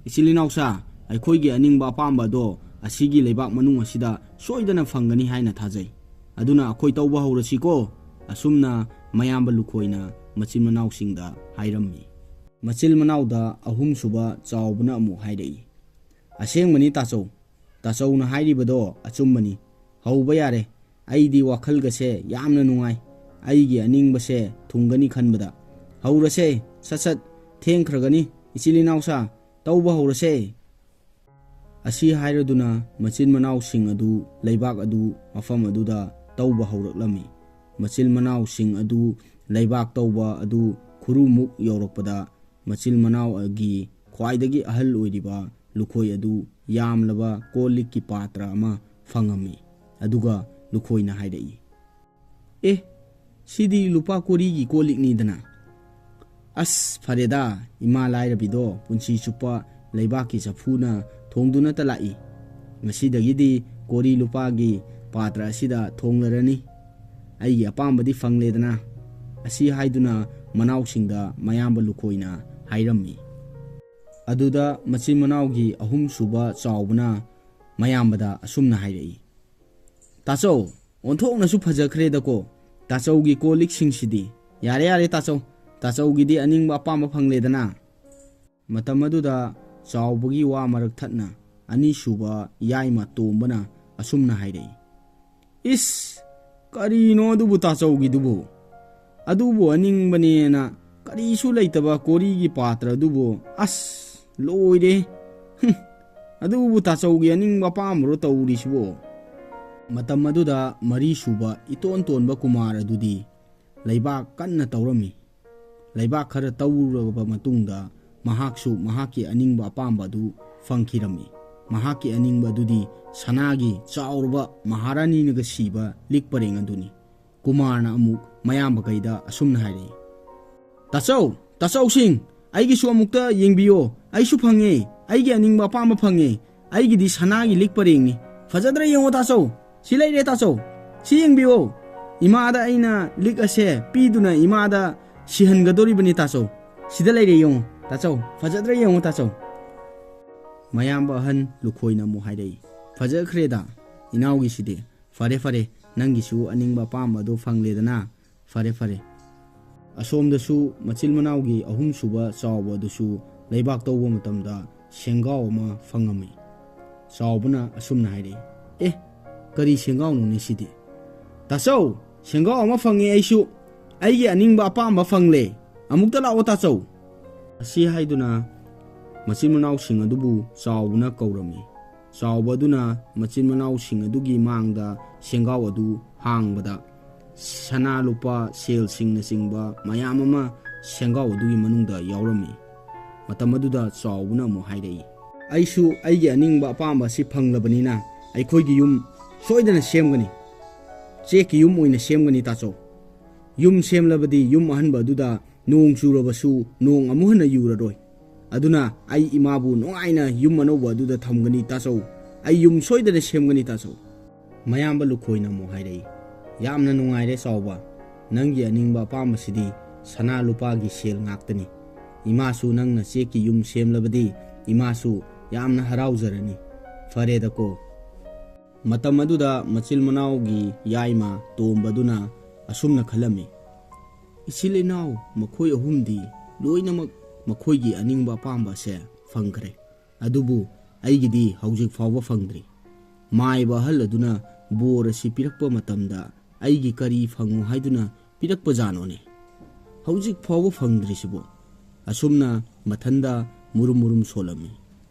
ꯏꯆꯤꯜ ꯏꯅꯥꯎꯁꯥ, ꯑꯩꯈꯣꯏꯒꯤ ꯑꯅꯤꯡꯕ ꯑꯄꯥꯝꯕ ꯑꯗꯣ ꯑꯁꯤꯒꯤ ꯂꯩꯕꯥꯛ ꯃꯅꯨꯡ ꯑꯁꯤꯗ ꯁꯣꯏꯗꯅ ꯐꯪꯒꯅꯤ ꯍꯥꯏꯅ ꯊꯥꯖꯩ꯫ ꯑꯗꯨꯅ ꯑꯩꯈꯣꯏ ꯇꯧꯕ ꯍꯧꯔꯁꯤꯀꯣ?" ꯑꯁꯨꯝꯅ ꯃꯌꯥꯝꯕ ꯂꯨꯈꯣꯏꯅ ꯃꯆꯤꯟ ꯃꯅꯥꯎꯁꯤꯡꯗ ꯍꯥꯏꯔꯝꯃꯤ꯫ ꯃꯆꯤꯜ ꯃꯅꯥꯎꯗ ꯑꯍꯨꯝꯁꯨꯕ ꯆꯥꯎꯕꯅ ꯑꯃꯨꯛ ꯍꯥꯏꯔꯛꯏ, "ꯑꯁꯦꯡꯕꯅꯤ ꯇꯥꯆꯧ, ꯇꯥꯆꯧꯅ ꯍꯥꯏꯔꯤꯕꯗꯣ ꯑꯆꯨꯝꯕꯅꯤ꯫ ꯍꯧꯕ ꯌꯥꯔꯦ꯫ ꯑꯩꯗꯤ ꯋꯥꯈꯜꯒꯁꯦ ꯌꯥꯝꯅ ꯅꯨꯡꯉꯥꯏ꯫ ꯑꯩꯒꯤ ꯑꯅꯤꯡꯕꯁꯦ ꯊꯨꯡꯒꯅꯤ ꯈꯟꯕꯗ꯫ ꯍꯧꯔꯁꯦ, ꯁꯠ ꯁꯠ, ꯊꯦꯡꯈ꯭ꯔꯒꯅꯤ꯫ ꯏꯆꯤꯜ ꯏꯅꯥꯎꯁꯥ, ꯇꯧꯕ ꯍꯧꯔꯁꯦ꯫" ꯑꯁꯤ ꯍꯥꯏꯔꯗꯨꯅ ꯃꯆꯤꯟ ꯃꯅꯥꯎꯁꯤꯡ ꯑꯗꯨ ꯂꯩꯕꯥꯛ ꯑꯗꯨ ꯃꯐꯝ ꯑꯗꯨꯗ ꯇꯧꯕ ꯍꯧꯔꯛꯂꯝꯃꯤ꯫ ꯃꯆꯤꯟ ꯃꯅꯥꯎꯁꯤꯡ ꯑꯗꯨ ꯂꯩꯕꯥꯛ ꯇꯧꯕ ꯑꯗꯨ ꯈꯨꯔꯨꯃꯨꯛ ꯌꯧꯔꯛꯄꯗ, ꯃꯆꯤꯟ ꯃꯅꯥꯎꯒꯤ ꯈ꯭ꯋꯥꯏꯗꯒꯤ ꯑꯍꯜ ꯑꯣꯏꯔꯤꯕ ꯂꯨꯈꯣꯏ ꯑꯗꯨ ꯌꯥꯝꯂꯕ ꯀꯣꯜ ꯂꯤꯛꯀꯤ ꯄꯥꯇ꯭ꯔ ꯑꯃ ꯐꯪꯉꯝꯃꯤ꯫ ꯑꯗꯨꯒ ꯂꯨꯈꯣꯏꯅ ꯍꯥꯏꯔꯛꯏ, "ꯑꯦ, ꯁꯤꯗꯤ ꯂꯨꯄꯥ ꯀꯣꯔꯤꯒꯤ ꯀꯣꯜ ꯂꯤꯛꯅꯤꯗꯅ꯫ ꯑꯁ, ꯐꯔꯦꯗ, ꯏꯃꯥ ꯂꯥꯏꯔꯕꯤꯗꯣ ꯄꯨꯟꯁꯤ ꯆꯨꯞꯄ ꯂꯩꯕꯥꯛꯀꯤ ꯆꯐꯨꯅ ꯊꯣꯡꯗꯨꯅꯇ ꯂꯥꯛꯏ꯫ ꯉꯁꯤꯗꯒꯤꯗꯤ ꯀꯣꯔꯤ ꯂꯨꯄꯥꯒꯤ ꯄꯥꯇ꯭ꯔ ꯑꯁꯤꯗ ꯊꯣꯡꯂꯔꯅꯤ꯫ ꯑꯩꯒꯤ ꯑꯄꯥꯝꯕꯗꯤ ꯐꯪꯂꯦꯗꯅ"꯫ ꯑꯁꯤ ꯍꯥꯏꯗꯨꯅ ꯃꯅꯥꯎꯁꯤꯡꯗ ꯃꯌꯥꯝꯕ ꯂꯨꯈꯣꯏꯅ ꯍꯥꯏꯔꯝꯃꯤ꯫ ꯑꯗꯨꯗ ꯃꯆꯤꯟ ꯃꯅꯥꯎꯒꯤ ꯑꯍꯨꯝꯁꯨꯕ ꯆꯥꯎꯕꯅ ꯃꯌꯥꯝꯕꯗ ꯑꯁꯨꯝꯅ ꯍꯥꯏꯔꯛꯏ, "ꯇꯥꯆꯧ, ꯑꯣꯟꯊꯣꯛꯅꯁꯨ ꯐꯖꯈ꯭ꯔꯦꯗꯀꯣ ꯇꯥꯆꯧꯒꯤ ꯀꯣꯜ ꯂꯤꯛꯁꯤꯡꯁꯤꯗꯤ꯫ ꯌꯥꯔꯦ, ꯌꯥꯔꯦ ꯇꯥꯆꯧ, ꯇꯥꯆꯧꯒꯤꯗꯤ ꯑꯅꯤꯡꯕ ꯑꯄꯥꯝꯕ ꯐꯪꯂꯦꯗꯅ"꯫ ꯃꯇꯝ ꯑꯗꯨꯗ ꯆꯥꯎꯕꯒꯤ ꯋꯥ ꯃꯔꯛ ꯊꯠꯅ ꯑꯅꯤꯁꯨꯕ ꯌꯥꯏꯃ ꯇꯣꯝꯕꯅ ꯑꯁꯨꯝꯅ ꯍꯥꯏꯔꯛꯏ, "ꯏꯁ, ꯀꯔꯤꯅꯣ ꯑꯗꯨꯕꯨ ꯇꯥꯆꯧꯒꯤꯗꯨꯕꯨ? ꯑꯗꯨꯕꯨ ꯑꯅꯤꯡꯕꯅꯦꯅ ꯀꯔꯤꯁꯨ ꯂꯩꯇꯕ ꯀꯣꯔꯤꯒꯤ ꯄꯥꯇ꯭ꯔ ꯑꯗꯨꯕꯨ? ꯑꯁ, ꯂꯣꯏꯔꯦ꯫ ꯍꯨꯝ, ꯑꯗꯨꯕꯨ ꯇꯥꯆꯧꯒꯤ ꯑꯅꯤꯡꯕ ꯑꯄꯥꯝꯕꯔꯣ ꯇꯧꯔꯤꯁꯤꯕꯣ?" ꯃꯇꯝ ꯑꯗꯨꯗ ꯃꯔꯤꯁꯨꯕ ꯏꯇꯣꯟ ꯇꯣꯟꯕ ꯀꯨꯃꯥꯔ ꯑꯗꯨꯗꯤ ꯂꯩꯕꯥꯛ ꯀꯟꯅ ꯇꯧꯔꯝꯃꯤ꯫ ꯂꯩꯕꯥꯛ ꯈꯔ ꯇꯧꯔꯨꯔꯕ ꯃꯇꯨꯡꯗ ꯃꯍꯥꯛꯁꯨ ꯃꯍꯥꯛꯀꯤ ꯑꯅꯤꯡꯕ ꯑꯄꯥꯝꯕ ꯑꯗꯨ ꯐꯪꯈꯤꯔꯝꯃꯤ꯫ ꯃꯍꯥꯛꯀꯤ ꯑꯅꯤꯡꯕ ꯑꯗꯨꯗꯤ ꯁꯅꯥꯒꯤ ꯆꯥꯎꯔꯕ ꯃꯍꯥꯔꯥꯅꯤꯅꯒ ꯁꯤꯕ ꯂꯤꯛ ꯄꯔꯦꯡ ꯑꯗꯨꯅꯤ꯫ ꯀꯨꯃꯥꯔꯅ ꯑꯃꯨꯛ ꯃꯌꯥꯝꯕꯈꯩꯗ ꯑꯁꯨꯝꯅ ꯍꯥꯏꯔꯛꯏ, "ꯇꯥꯆꯧ, ꯇꯥꯆꯧꯁꯤꯡ, ꯑꯩꯒꯤꯁꯨ ꯑꯃꯨꯛꯇ ꯌꯦꯡꯕꯤꯌꯣ꯫ ꯑꯩꯁꯨ ꯐꯪꯉꯦ, ꯑꯩꯒꯤ ꯑꯅꯤꯡꯕ ꯑꯄꯥꯝꯕ ꯐꯪꯉꯦ꯫ ꯑꯩꯒꯤꯗꯤ ꯁꯅꯥꯒꯤ ꯂꯤꯛ ꯄꯔꯦꯡꯅꯤ꯫ ꯐꯖꯗ꯭ꯔꯥ ꯌꯦꯡꯉꯣ ꯇꯥꯆꯧ, ꯁꯤ ꯂꯩꯔꯦ ꯇꯥꯆꯧ, ꯁꯤ ꯌꯦꯡꯕꯤꯌꯣ꯫ ꯏꯃꯥꯗ ꯑꯩꯅ ꯂꯤꯛ ꯑꯁꯦ ꯄꯤꯗꯨꯅ ꯏꯃꯥꯗ ꯁꯤꯍꯟꯒꯗꯧꯔꯤꯕꯅꯤ ꯇꯥꯆꯧ꯫ ꯁꯤꯗ ꯂꯩꯔꯦ ꯌꯦꯡꯉꯣ ꯇꯥꯆꯧ, ꯐꯖꯗ꯭ꯔꯥ ꯌꯦꯡꯉꯣ ꯇꯥꯆꯧ"꯫ ꯃꯌꯥꯝꯕ ꯑꯍꯟ ꯂꯨꯈꯣꯏꯅ ꯑꯃꯨꯛ ꯍꯥꯏꯔꯛꯏ, "ꯐꯖꯈ꯭ꯔꯦꯗ ꯏꯅꯥꯎꯒꯤꯁꯤꯗꯤ꯫ ꯐꯔꯦ ꯐꯔꯦ, ꯅꯪꯒꯤꯁꯨ ꯑꯅꯤꯡꯕ ꯑꯄꯥꯝꯕꯗꯣ ꯐꯪꯂꯦꯗꯅ꯫ ꯐꯔꯦ ꯐꯔꯦ"꯫ ꯑꯁꯣꯝꯗꯁꯨ ꯃꯆꯤꯟ ꯃꯅꯥꯎꯒꯤ ꯑꯍꯨꯝꯁꯨꯕ ꯆꯥꯎꯕ ꯑꯗꯨꯁꯨ ꯂꯩꯕꯥꯛ ꯇꯧꯕ ꯃꯇꯝꯗ ꯁꯦꯡꯒꯥꯎ ꯑꯃ ꯐꯪꯉꯝꯃꯤ꯫ ꯆꯥꯎꯕꯅ ꯑꯁꯨꯝꯅ ꯍꯥꯏꯔꯛꯏ, "ꯑꯦ, ꯀꯔꯤ ꯁꯦꯡꯒꯥꯎꯅꯣꯅꯦ ꯁꯤꯗꯤ? ꯇꯥꯆꯧ, ꯁꯦꯡꯒꯥꯎ ꯑꯃ ꯐꯪꯉꯦ ꯑꯩꯁꯨ꯫ ꯑꯩꯒꯤ ꯑꯅꯤꯡꯕ ꯑꯄꯥꯝꯕ ꯐꯪꯂꯦ꯫ ꯑꯃꯨꯛꯇ ꯂꯥꯛꯑꯣ ꯇꯥꯆꯧ"꯫ ꯑꯁꯤ ꯍꯥꯏꯗꯨꯅ ꯃꯆꯤꯟ ꯃꯅꯥꯎꯁꯤꯡ ꯑꯗꯨꯕꯨ ꯆꯥꯎꯕꯅ ꯀꯧꯔꯝꯃꯤ꯫ ꯆꯥꯎꯕ ꯑꯗꯨꯅ ꯃꯆꯤꯟ ꯃꯅꯥꯎꯁꯤꯡ ꯑꯗꯨꯒꯤ ꯃꯥꯡꯗ ꯁꯦꯡꯒꯥꯎ ꯑꯗꯨ ꯍꯥꯡꯕꯗ, ꯁꯅꯥ ꯂꯨꯄꯥ, ꯁꯦꯜꯁꯤꯡꯅꯆꯤꯡꯕ ꯃꯌꯥꯝ ꯑꯃ ꯁꯦꯡꯒꯥꯎ ꯑꯗꯨꯒꯤ ꯃꯅꯨꯡꯗ ꯌꯥꯎꯔꯝꯃꯤ꯫ ꯃꯇꯝ ꯑꯗꯨꯗ ꯆꯥꯎꯕꯅ ꯑꯃꯨꯛ ꯍꯥꯏꯔꯛꯏ, "ꯑꯩꯁꯨ ꯑꯩꯒꯤ ꯑꯅꯤꯡꯕ ꯑꯄꯥꯝꯕ ꯑꯁꯤ ꯐꯪꯂꯕꯅꯤꯅ, ꯑꯩꯈꯣꯏꯒꯤ ꯌꯨꯝ ꯁꯣꯏꯗꯅ ꯁꯦꯝꯒꯅꯤ꯫ ꯆꯦꯛꯀꯤ ꯌꯨꯝ ꯑꯣꯏꯅ ꯁꯦꯝꯒꯅꯤ, ꯇꯥꯆꯧ꯫ ꯌꯨꯝ ꯁꯦꯝꯂꯕꯗꯤ ꯌꯨꯝ ꯑꯍꯟꯕ ꯑꯗꯨꯗ ꯅꯣꯡ ꯆꯨꯔꯕꯁꯨ ꯅꯣꯡ ꯑꯃꯨꯛ ꯍꯟꯅ ꯌꯨꯔꯔꯣꯏ꯫ ꯑꯗꯨꯅ ꯑꯩ ꯏꯃꯥꯕꯨ ꯅꯨꯡꯉꯥꯏꯅ ꯌꯨꯝ ꯑꯅꯧꯕ ꯑꯗꯨꯗ ꯊꯝꯒꯅꯤ, ꯇꯥꯆꯧ꯫ ꯑꯩ ꯌꯨꯝ ꯁꯣꯏꯗꯅ ꯁꯦꯝꯒꯅꯤ, ꯇꯥꯆꯧ꯫" ꯃꯌꯥꯝꯕ ꯂꯨꯈꯣꯏꯅ ꯑꯃꯨꯛ ꯍꯥꯏꯔꯛꯏ, "ꯌꯥꯝꯅ ꯅꯨꯡꯉꯥꯏꯔꯦ, ꯆꯥꯎꯕ꯫ ꯅꯪꯒꯤ ꯑꯅꯤꯡꯕ ꯑꯄꯥꯝꯕꯁꯤꯗꯤ ꯁꯅꯥ ꯂꯨꯄꯥꯒꯤ ꯁꯦꯜ ꯉꯥꯛꯇꯅꯤ꯫ ꯏꯃꯥꯁꯨ ꯅꯪꯅ ꯆꯦꯛꯀꯤ ꯌꯨꯝ ꯁꯦꯝꯂꯕꯗꯤ ꯏꯃꯥꯁꯨ ꯌꯥꯝꯅ ꯍꯔꯥꯎꯖꯔꯅꯤ꯫ ꯐꯔꯦꯗꯀꯣ?" ꯃꯇꯝ ꯑꯗꯨꯗ ꯃꯆꯤꯟ ꯃꯅꯥꯎꯒꯤ ꯌꯥꯏꯃ ꯇꯣꯝꯕꯗꯨꯅ ꯑꯁꯨꯝꯅ ꯈꯜꯂꯝꯃꯤ, "ꯏꯆꯤꯜ ꯏꯅꯥꯎ ꯃꯈꯣꯏ ꯑꯍꯨꯝꯗꯤ ꯂꯣꯏꯅꯃꯛ ꯃꯈꯣꯏꯒꯤ ꯑꯅꯤꯡꯕ ꯑꯄꯥꯝꯕ ꯑꯁꯦ ꯐꯪꯈ꯭ꯔꯦ꯫ ꯑꯗꯨꯕꯨ ꯑꯩꯒꯤꯗꯤ ꯍꯧꯖꯤꯛ ꯐꯥꯎꯕ ꯐꯪꯗ꯭ꯔꯤ꯫ ꯃꯥꯏꯕ ꯑꯍꯜ ꯑꯗꯨꯅ ꯕꯣꯔ ꯑꯁꯤ ꯄꯤꯔꯛꯄ ꯃꯇꯝꯗ ꯑꯩꯒꯤ ꯀꯔꯤ ꯐꯪꯉꯨ ꯍꯥꯏꯗꯨꯅ ꯄꯤꯔꯛꯄꯖꯥꯠꯅꯣꯅꯦ? ꯍꯧꯖꯤꯛ ꯐꯥꯎꯕ ꯐꯪꯗ꯭ꯔꯤꯁꯤꯕꯨ?" ꯑꯁꯨꯝꯅ ꯃꯊꯟꯗ ꯃꯨꯔꯨꯝ ꯃꯨꯔꯨꯝ ꯁꯣꯜꯂꯝꯃꯤ꯫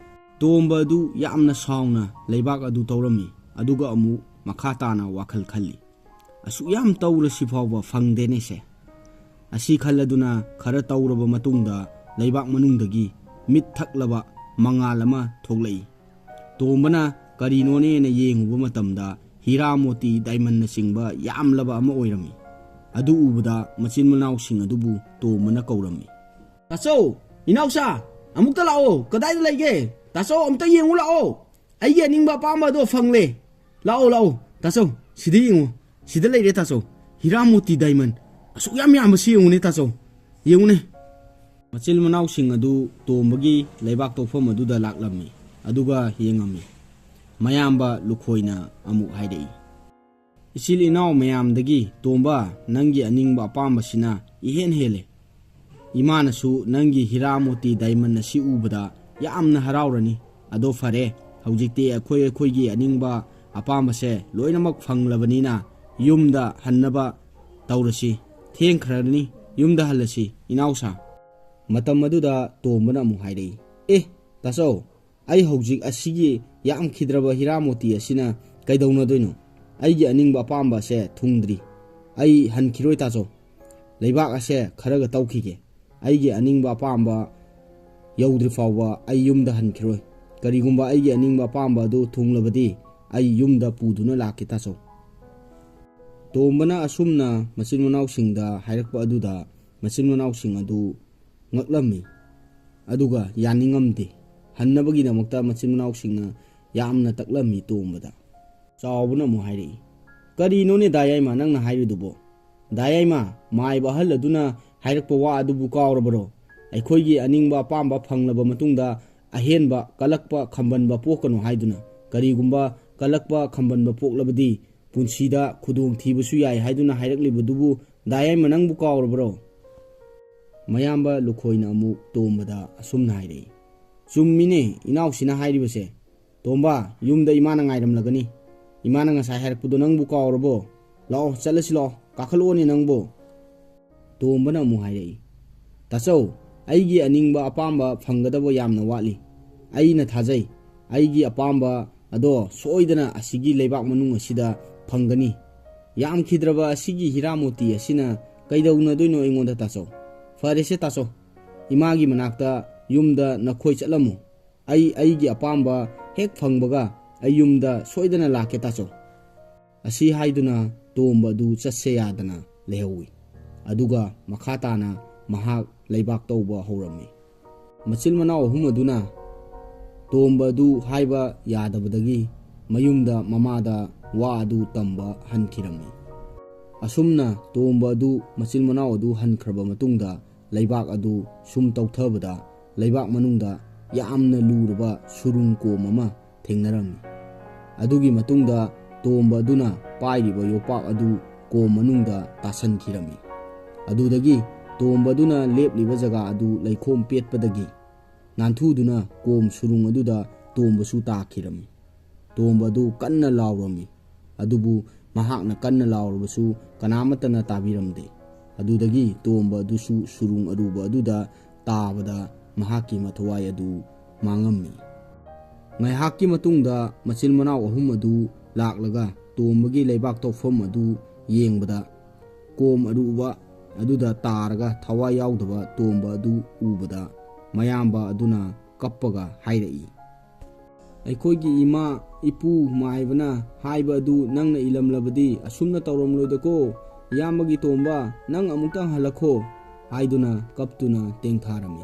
ꯇꯣꯝꯕ ꯑꯗꯨ ꯌꯥꯝꯅ ꯁꯥꯎꯅ ꯂꯩꯕꯥꯛ ꯑꯗꯨ ꯇꯧꯔꯝꯃꯤ, ꯑꯗꯨꯒ ꯑꯃꯨꯛ ꯃꯈꯥ ꯇꯥꯅ ꯋꯥꯈꯜ ꯈꯜꯂꯤ꯫ "ꯑꯁꯨꯛ ꯌꯥꯝ ꯇꯧꯔꯁꯤ ꯐꯥꯎꯕ ꯐꯪꯗꯦꯅꯦꯁꯦ꯫" ꯑꯁꯤ ꯈꯜꯂꯗꯨꯅ ꯈꯔ ꯇꯧꯔꯕ ꯃꯇꯨꯡꯗ ꯂꯩꯕꯥꯛ ꯃꯅꯨꯡꯗꯒꯤ ꯃꯤꯠ ꯊꯛꯂꯕ ꯃꯉꯥꯜ ꯑꯃ ꯊꯣꯛꯂꯛꯏ꯫ ꯇꯣꯝꯕꯅ ꯀꯔꯤꯅꯣꯅꯦꯅ ꯌꯦꯡꯉꯨꯕ ꯃꯇꯝꯗ ꯍꯤꯔꯥ ꯃꯣꯇꯤ ꯗꯥꯏꯃꯟꯅꯆꯤꯡꯕ ꯌꯥꯝꯂꯕ ꯑꯃ ꯑꯣꯏꯔꯝꯃꯤ꯫ ꯑꯗꯨ ꯎꯕꯗ ꯃꯆꯤꯟ ꯃꯅꯥꯎꯁꯤꯡ ꯑꯗꯨꯕꯨ ꯇꯣꯝꯕꯅ ꯀꯧꯔꯝꯃꯤ꯫ "ꯇꯥꯆꯧ, ꯏꯅꯥꯎꯆꯥ, ꯑꯃꯨꯛꯇ ꯂꯥꯛꯑꯣ꯫ ꯀꯗꯥꯏꯗ ꯂꯩꯒꯦ? ꯇꯥꯆꯧ, ꯑꯃꯨꯛꯇ ꯌꯦꯡꯉꯨ ꯂꯥꯛꯑꯣ꯫ ꯑꯩꯒꯤ ꯑꯅꯤꯡꯕ ꯑꯄꯥꯝꯕ ꯑꯗꯣ ꯐꯪꯂꯦ꯫ ꯂꯥꯛꯑꯣ, ꯂꯥꯛꯑꯣ, ꯇꯥꯆꯧ, ꯁꯤꯗ ꯌꯦꯡꯉꯨ꯫ ꯁꯤꯗ ꯂꯩꯔꯦ, ꯇꯥꯆꯧ꯫ ꯍꯤꯔꯥ ꯃꯣꯇꯤ ꯗꯥꯏꯃꯟ ꯑꯁꯨꯛ ꯌꯥꯝ ꯌꯥꯝꯕꯁꯤ ꯌꯦꯡꯉꯨꯅꯦ, ꯇꯥꯆꯧ꯫ ꯌꯦꯡꯉꯨꯅꯦ꯫" ꯃꯆꯤꯟ ꯃꯅꯥꯎꯁꯤꯡ ꯑꯗꯨ ꯇꯣꯝꯕꯒꯤ ꯂꯩꯕꯥꯛ ꯇꯧꯐꯝ ꯑꯗꯨꯗ ꯂꯥꯛꯂꯝꯃꯤ, ꯑꯗꯨꯒ ꯌꯦꯡꯉꯝꯃꯤ꯫ ꯃꯌꯥꯝꯕ ꯂꯨꯈꯣꯏꯅ ꯑꯃꯨꯛ ꯍꯥꯏꯔꯛꯏ, "ꯏꯆꯤꯜ ꯏꯅꯥꯎ ꯃꯌꯥꯝꯗꯒꯤ ꯇꯣꯝꯕ, ꯅꯪꯒꯤ ꯑꯅꯤꯡꯕ ꯑꯄꯥꯝꯕꯁꯤꯅ ꯏꯍꯦꯟ ꯍꯦꯜꯂꯦ꯫ ꯏꯃꯥꯅꯁꯨ ꯅꯪꯒꯤ ꯍꯤꯔꯥ ꯃꯣꯇꯤ ꯗꯥꯏꯃꯟ ꯑꯁꯤ ꯎꯕꯗ ꯌꯥꯝꯅ ꯍꯔꯥꯎꯔꯅꯤ꯫ ꯑꯗꯣ ꯐꯔꯦ, ꯍꯧꯖꯤꯛꯇꯤ ꯑꯩꯈꯣꯏ ꯑꯩꯈꯣꯏꯒꯤ ꯑꯅꯤꯡꯕ ꯑꯄꯥꯝꯕꯁꯦ ꯂꯣꯏꯅꯃꯛ ꯐꯪꯂꯕꯅꯤꯅ ꯌꯨꯝꯗ ꯍꯟꯅꯕ ꯇꯧꯔꯁꯤ꯫ ꯊꯦꯡꯈ꯭ꯔꯅꯤ, ꯌꯨꯝꯗ ꯍꯜꯂꯁꯤ, ꯏꯅꯥꯎꯁꯥ꯫" ꯃꯇꯝ ꯑꯗꯨꯗ ꯇꯣꯝꯕꯅ ꯑꯃꯨꯛ ꯍꯥꯏꯔꯛꯏ, "ꯑꯦ, ꯇꯥꯆꯧ, "ꯑꯩ ꯍꯧꯖꯤꯛ ꯑꯁꯤꯒꯤ ꯌꯥꯝꯈꯤꯗ꯭ꯔꯕ ꯍꯤꯔꯥ ꯃꯣꯇꯤ ꯑꯁꯤꯅ ꯀꯩꯗꯧꯅꯗꯣꯏꯅꯣ? ꯑꯩꯒꯤ ꯑꯅꯤꯡꯕ ꯑꯄꯥꯝꯕ ꯑꯁꯦ ꯊꯨꯡꯗ꯭ꯔꯤ꯫ ꯑꯩ ꯍꯟꯈꯤꯔꯣꯏ ꯇꯥꯆꯧ꯫ ꯂꯩꯕꯥꯛ ꯑꯁꯦ ꯈꯔꯒ ꯇꯧꯈꯤꯒꯦ꯫ ꯑꯩꯒꯤ ꯑꯅꯤꯡꯕ ꯑꯄꯥꯝꯕ ꯌꯧꯗ꯭ꯔꯤ ꯐꯥꯎꯕ ꯑꯩ ꯌꯨꯝꯗ ꯍꯟꯈꯤꯔꯣꯏ꯫ ꯀꯔꯤꯒꯨꯝꯕ ꯑꯩꯒꯤ ꯑꯅꯤꯡꯕ ꯑꯄꯥꯝꯕ ꯑꯗꯨ ꯊꯨꯡꯂꯕꯗꯤ ꯑꯩ ꯌꯨꯝꯗ ꯄꯨꯗꯨꯅ ꯂꯥꯛꯀꯦ ꯇꯥꯆꯧ"꯫ ꯇꯣꯝꯕꯅ ꯑꯁꯨꯝꯅ ꯃꯆꯤꯟ ꯃꯅꯥꯎꯁꯤꯡꯗ ꯍꯥꯏꯔꯛꯄ ꯑꯗꯨꯗ ꯃꯆꯤꯟ ꯃꯅꯥꯎꯁꯤꯡ ꯑꯗꯨ ꯉꯛꯂꯝꯃꯤ꯫ ꯑꯗꯨꯒ ꯌꯥꯅꯤꯡꯉꯝꯗꯦ꯫ ꯍꯟꯅꯕꯒꯤꯗꯃꯛꯇ ꯃꯆꯤꯟ ꯃꯅꯥꯎꯁꯤꯡꯅ ꯌꯥꯝꯅ ꯇꯛꯂꯝꯃꯤ ꯇꯣꯝꯕꯗ꯫ ꯆꯥꯎꯕꯅ ꯑꯃꯨꯛ ꯍꯥꯏꯔꯛꯏ, "ꯀꯔꯤꯅꯣꯅꯦ ꯗꯥ ꯌꯥꯏꯃ ꯅꯪꯅ ꯍꯥꯏꯔꯤꯗꯨꯕꯣ? ꯗꯥ ꯌꯥꯏꯃ, ꯃꯥꯏꯕ ꯑꯍꯜ ꯑꯗꯨꯅ ꯍꯥꯏꯔꯛꯄ ꯋꯥ ꯑꯗꯨꯕꯨ ꯀꯥꯎꯔꯕꯔꯣ? ꯑꯩꯈꯣꯏꯒꯤ ꯑꯅꯤꯡꯕ ꯑꯄꯥꯝꯕ ꯐꯪꯂꯕ ꯃꯇꯨꯡꯗ ꯑꯍꯦꯟꯕ ꯀꯜꯂꯛꯄ ꯈꯝꯕꯟꯕ ꯄꯣꯛꯀꯅꯨ ꯍꯥꯏꯗꯨꯅ꯫ ꯀꯔꯤꯒꯨꯝꯕ ꯀꯜꯂꯛꯄ ꯈꯝꯕꯟꯕ ꯄꯣꯛꯂꯕꯗꯤ ꯄꯨꯟꯁꯤꯗ ꯈꯨꯗꯣꯡ ꯊꯤꯕꯁꯨ ꯌꯥꯏ ꯍꯥꯏꯗꯨꯅ ꯍꯥꯏꯔꯛꯂꯤꯕꯗꯨꯕꯨ ꯗꯥ ꯌꯥꯏꯃ ꯅꯪꯕꯨ ꯀꯥꯎꯔꯕꯔꯣ?" ꯃꯌꯥꯝꯕ ꯂꯨꯈꯣꯏꯅ ꯑꯃꯨꯛ ꯇꯣꯝꯕꯗ ꯑꯁꯨꯝꯅ ꯍꯥꯏꯔꯛꯏ, "ꯆꯨꯝꯃꯤꯅꯦ ꯏꯅꯥꯎꯁꯤꯅ ꯍꯥꯏꯔꯤꯕꯁꯦ꯫ ꯇꯣꯝꯕ, ꯌꯨꯝꯗ ꯏꯃꯥꯅ ꯉꯥꯏꯔꯝꯂꯒꯅꯤ꯫ ꯏꯃꯥꯅ ꯉꯁꯥꯏ ꯍꯥꯏꯔꯛꯄꯗꯣ ꯅꯪꯕꯨ ꯀꯥꯎꯔꯕꯣ? ꯂꯥꯛꯑꯣ, ꯆꯠꯂꯁꯤ ꯂꯥꯛꯑꯣ, ꯀꯥꯈꯠꯂꯛꯑꯣꯅꯦ ꯅꯪꯕꯨ"꯫ ꯇꯣꯝꯕꯅ ꯑꯃꯨꯛ ꯍꯥꯏꯔꯛꯏ, "ꯇꯥꯆꯧ, ꯑꯩꯒꯤ ꯑꯅꯤꯡꯕ ꯑꯄꯥꯝꯕ ꯐꯪꯒꯗꯕ ꯌꯥꯝꯅ ꯋꯥꯠꯂꯤ꯫ ꯑꯩꯅ ꯊꯥꯖꯩ, ꯑꯩꯒꯤ ꯑꯄꯥꯝꯕ ꯑꯗꯣ ꯁꯣꯏꯗꯅ ꯑꯁꯤꯒꯤ ꯂꯩꯕꯥꯛ ꯃꯅꯨꯡ ꯑꯁꯤꯗ ꯐꯪꯒꯅꯤ꯫ ꯌꯥꯝꯈꯤꯗ꯭ꯔꯕ ꯑꯁꯤꯒꯤ ꯍꯤꯔꯥ ꯃꯣꯇꯤ ꯑꯁꯤꯅ ꯀꯩꯗꯧꯅꯗꯣꯏꯅꯣ ꯑꯩꯉꯣꯟꯗ ꯇꯥꯆꯧ? ꯐꯔꯦꯁꯦ ꯇꯥꯆꯧ, ꯏꯃꯥꯒꯤ ꯃꯅꯥꯛꯇ ꯌꯨꯝꯗ ꯅꯈꯣꯏ ꯆꯠꯂꯝꯃꯨ꯫ ꯑꯩ ꯑꯩꯒꯤ ꯑꯄꯥꯝꯕ ꯍꯦꯛ ꯐꯪꯕꯒ ꯑꯩ ꯌꯨꯝꯗ ꯁꯣꯏꯗꯅ ꯂꯥꯛꯀꯦ ꯇꯥꯆꯧ"꯫ ꯑꯁꯤ ꯍꯥꯏꯗꯨꯅ ꯇꯣꯝꯕ ꯑꯗꯨ ꯆꯠꯁꯦ ꯌꯥꯗꯅ ꯂꯩꯍꯧꯏ꯫ ꯑꯗꯨꯒ ꯃꯈꯥ ꯇꯥꯅ ꯃꯍꯥꯛ ꯂꯩꯕꯥꯛ ꯇꯧꯕ ꯍꯧꯔꯝꯃꯤ꯫ ꯃꯆꯤꯟ ꯃꯅꯥꯎ ꯑꯍꯨꯝ ꯑꯗꯨꯅ ꯇꯣꯝꯕ ꯑꯗꯨ ꯍꯥꯏꯕ ꯌꯥꯗꯕꯗꯒꯤ ꯃꯌꯨꯝꯗ ꯃꯃꯥꯗ ꯋꯥ ꯑꯗꯨ ꯇꯝꯕ ꯍꯟꯈꯤꯔꯝꯃꯤ꯫ ꯑꯁꯨꯝꯅ ꯇꯣꯝꯕ ꯑꯗꯨ ꯃꯆꯤꯟ ꯃꯅꯥꯎ ꯑꯗꯨ ꯍꯟꯈ꯭ꯔꯕ ꯃꯇꯨꯡꯗ ꯂꯩꯕꯥꯛ ꯑꯗꯨ ꯁꯨꯝ ꯇꯧꯊꯕꯗ ꯂꯩꯕꯥꯛ ꯃꯅꯨꯡꯗ ꯌꯥꯝꯅ ꯂꯨꯔꯕ ꯁꯨꯔꯨꯡ ꯀꯣꯝ ꯑꯃ ꯊꯦꯡꯅꯔꯝꯃꯤ꯫ ꯑꯗꯨꯒꯤ ꯃꯇꯨꯡꯗ ꯇꯣꯝꯕ ꯑꯗꯨꯅ ꯄꯥꯏꯔꯤꯕ ꯌꯣꯄꯥꯛ ꯑꯗꯨ ꯀꯣꯝ ꯃꯅꯨꯡꯗ ꯇꯥꯁꯟꯈꯤꯔꯝꯃꯤ꯫ ꯑꯗꯨꯗꯒꯤ ꯇꯣꯝꯕ ꯑꯗꯨꯅ ꯂꯦꯞꯂꯤꯕ ꯖꯒꯥ ꯑꯗꯨ ꯂꯩꯈꯣꯝ ꯄꯦꯠꯄꯗꯒꯤ ꯅꯥꯟꯊꯨꯗꯨꯅ ꯀꯣꯝ ꯁꯨꯔꯨꯡ ꯑꯗꯨꯗ ꯇꯣꯝꯕꯁꯨ ꯇꯥꯈꯤꯔꯝꯃꯤ꯫ ꯇꯣꯝꯕ ꯑꯗꯨ ꯀꯟꯅ ꯂꯥꯎꯔꯝꯃꯤ꯫ ꯑꯗꯨꯕꯨ ꯃꯍꯥꯛꯅ ꯀꯟꯅ ꯂꯥꯎꯔꯕꯁꯨ ꯀꯅꯥꯃꯠꯇꯅ ꯇꯥꯕꯤꯔꯝꯗꯦ꯫ ꯑꯗꯨꯗꯒꯤ ꯇꯣꯝꯕ ꯑꯗꯨꯁꯨ ꯁꯨꯔꯨꯡ ꯑꯔꯨꯕ ꯑꯗꯨꯗ ꯇꯥꯕꯗ ꯃꯍꯥꯛꯀꯤ ꯃꯊ꯭ꯋꯥꯏ ꯑꯗꯨ ꯃꯥꯡꯉꯝꯃꯤ꯫ ꯉꯥꯏꯍꯥꯛꯀꯤ ꯃꯇꯨꯡꯗ ꯃꯆꯤꯟ ꯃꯅꯥꯎ ꯑꯍꯨꯝ ꯑꯗꯨ ꯂꯥꯛꯂꯒ ꯇꯣꯝꯕꯒꯤ ꯂꯩꯕꯥꯛ ꯇꯧꯐꯝ ꯑꯗꯨ ꯌꯦꯡꯕꯗ, ꯀꯣꯝ ꯑꯔꯨꯕ ꯑꯗꯨꯗ ꯇꯥꯔꯒ ꯊꯋꯥꯏ ꯌꯥꯎꯗꯕ ꯇꯣꯝꯕ ꯑꯗꯨ ꯎꯕꯗ, ꯃꯌꯥꯝꯕ ꯑꯗꯨꯅ ꯀꯞꯄꯒ ꯍꯥꯏꯔꯛꯏ, "ꯑꯩꯈꯣꯏꯒꯤ ꯏꯃꯥ ꯏꯄꯨ ꯃꯥꯏꯕꯅ ꯍꯥꯏꯕ ꯑꯗꯨ ꯅꯪꯅ ꯏꯂꯝꯂꯕꯗꯤ ꯑꯁꯨꯝꯅ ꯇꯧꯔꯝꯂꯣꯏꯗꯀꯣ, ꯏꯌꯥꯝꯕꯒꯤ ꯇꯣꯝꯕ, ꯅꯪ ꯑꯃꯨꯛꯇꯪ ꯍꯜꯂꯛꯈꯣ" ꯍꯥꯏꯗꯨꯅ ꯀꯞꯇꯨꯅ ꯇꯦꯡꯊꯥꯔꯝꯃꯤ꯫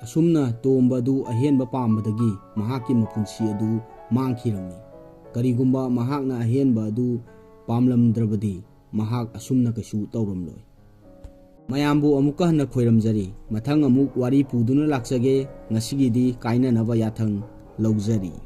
ꯑꯁꯨꯝꯅ ꯇꯣꯝꯕ ꯑꯗꯨ ꯑꯍꯦꯟꯕ ꯄꯥꯝꯕꯗꯒꯤ ꯃꯍꯥꯛꯀꯤ ꯃꯄꯨꯟꯁꯤ ꯑꯗꯨ ꯃꯥꯡꯈꯤꯔꯝꯃꯤ꯫ ꯀꯔꯤꯒꯨꯝꯕ ꯃꯍꯥꯛꯅ ꯑꯍꯦꯟꯕ ꯑꯗꯨ ꯄꯥꯝꯂꯝꯗ꯭ꯔꯕꯗꯤ ꯃꯍꯥꯛ ꯑꯁꯨꯝꯅ ꯀꯩꯁꯨ ꯇꯧꯔꯝꯂꯣꯏ꯫ ꯃꯌꯥꯝꯕꯨ ꯑꯃꯨꯛꯀ ꯍꯟꯅ ꯈꯣꯏꯔꯝꯖꯔꯤ꯫ ꯃꯊꯪ ꯑꯃꯨꯛ ꯋꯥꯔꯤ ꯄꯨꯗꯨꯅ ꯂꯥꯛꯆꯒꯦ꯫ ꯉꯁꯤꯒꯤꯗꯤ ꯀꯥꯏꯅꯅꯕ ꯌꯥꯊꯪ ꯂꯧꯖꯔꯤ꯫